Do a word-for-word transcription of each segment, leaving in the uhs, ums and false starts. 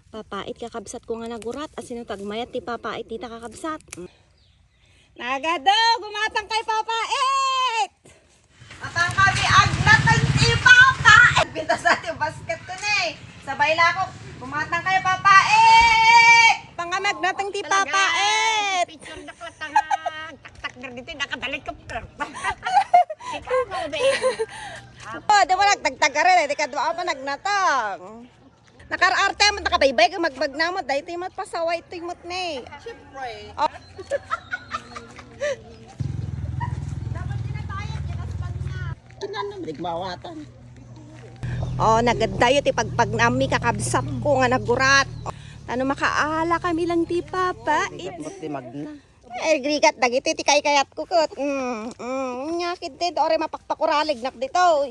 Papait, kakabsat ko nga nagurat. Asino ti agmayat ti papait dita, kakabsat? Nagadu, gumatang kay papait! Matang kami agnatang ti papait! Pintas na ti basket ko ni. Sabay la ako, gumatang kay papait! Pangam agnatang ti papait! Picture na klatang taktak na dito, nakadalik ko. Ikaw mo, babe. Oh, di mo nagtagtag ka rin, eh. Di ka duwa pa nagnatang. Nakar-arte mo, nakabaybay ka, magbagna mo, dahil ito yung pasaway, ito yung ni. Siyempre. Oh. Kinano, maligmawatan. Oh, nagadayo ti pagpagnami, kakabsat ko nga nagurat. Tano makaala kami lang ti papa. Bigat mo ti mag- Eh, grigat dagiti ti kaykayat ko ket. Mm, mm, nya kiddi, dore mapakpakuralig nak dito.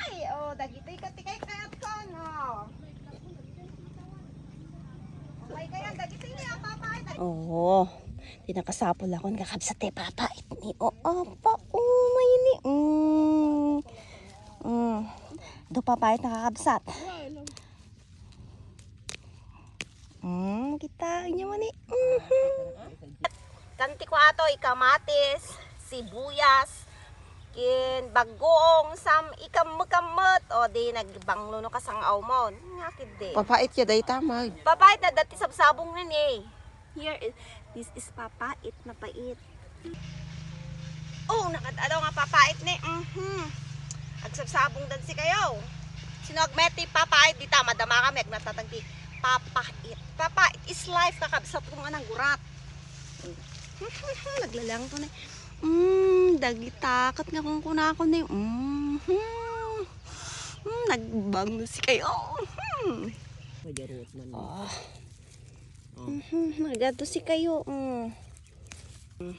Ay, oh, dagiti ket ti kaykayat ko, no? May kaya dagiti ni ang papa, ay, Oo. Ti nakasapul akon kakabsat ti papait ni. O, apa, umay ni. Mm. Mm. Do papait nakakabsat. Mm, kita niyo man eh. Mhm. Kanti ko ato, ikamatis, sibuyas, kin bagoong, sam, ikammekammet. O, di nagbanglo no kasang-aw mo. Nga kiddi. Papait ya dayta, mag. Papait na dati sabsabong na ni. Here is, this is papait, mapait. Oh, nakadalaw nga papait ni. Mhm. Agsabsabong dan si kayo. Sino agmeti papait dita, madama kami, agnatatang ti papait. Papait is life, kakabsat ko nga nagurat. Naglalang to ni. Mm, dagitakat nga kung kunako ni. Mhm. Mm, nagbang si kayo. Mhm. Majarot man. Oh. Mhm, nagadu si kayo. Mm. Mm.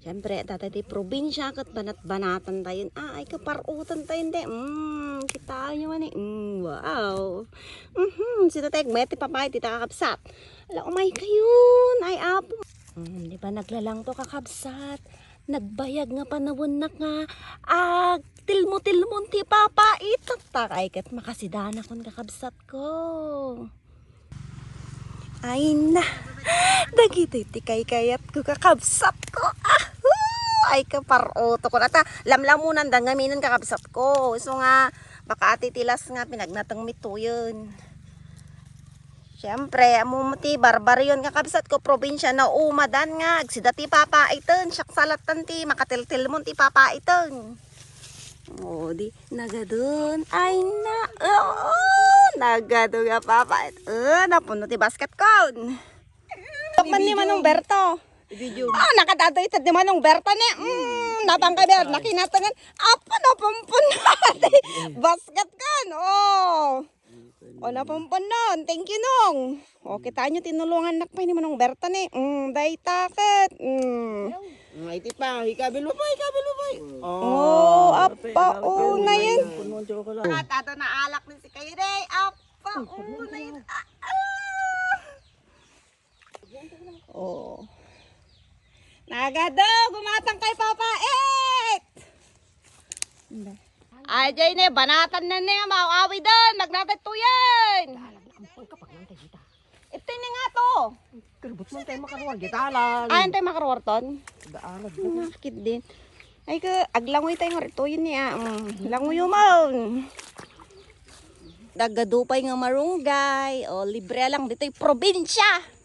Siyempre, data ti probinsya, ket banat-banatan tayo. Ah, ay, kaparutan tayo, hindi. Mm, kita niyo man eh. Mm, wow. Mhm, sino tayo, may ti papay, ti kakabsat. Ala, umay kayo. Ay, apo. Mm, di ba naglalang to, kakabsat? Nagbayag nga panawennak nga, ah, tilmo-tilmon ti papait. Taktak, ay, ket makasidanakon, kakabsat ko. Ay na. Dagitoy ti kaykayat ko, kakabsat ko. Ah! Ay, kaparuto ko. Nata, lamlamunan da ngamin, kakabsat ko. So nga, baka ati tilas nga, pinagnateng mi tuyen. Siyempre, ammom ti Barbaryon, kakabsat ko, probinsya na umadan nga. Agsida ti papaiten. Siak salatan ti makatiltilmon ti papaiten. O, di, nagadun. Ay, na, oo, nagadu nga papa. Eh, napuno ti basket ko. Tapman ni Manong Berto. Video. Ah, nakadado ito di Manong Berto ni. Mm, napangkaber, nakinatangan. Apa, napumpun na ti basket ko. Oh. O, napumpun nun. Thank you, Nong. O, kita nyo, tinulungan nak pa ni Manong Berta ni. Mm, dayta ket. Mm. Ay, ti pa, ikabil mo pa, ikabil mo pa. Oh, apa, oh, na yan. Puno ang tsokolate. At ato na alak ni si kayo, day. Apa, oh, na yan. Ah, ah. Oh. Nagado, gumatang kay Papa It! Ajay ne, banatan na ne, maawawiden, magnatay tuyen! Ito ne nga to. Kalbot man tayo makaruwar, gitalan. Ah, tayo makaruwar ton? Daanan. Nakakit din. Ay ka, aglangoy tayo nga rito, yun niya. Mm, langoy mo. Dagadupay nga marunggay. O, libre lang dito'y probinsya.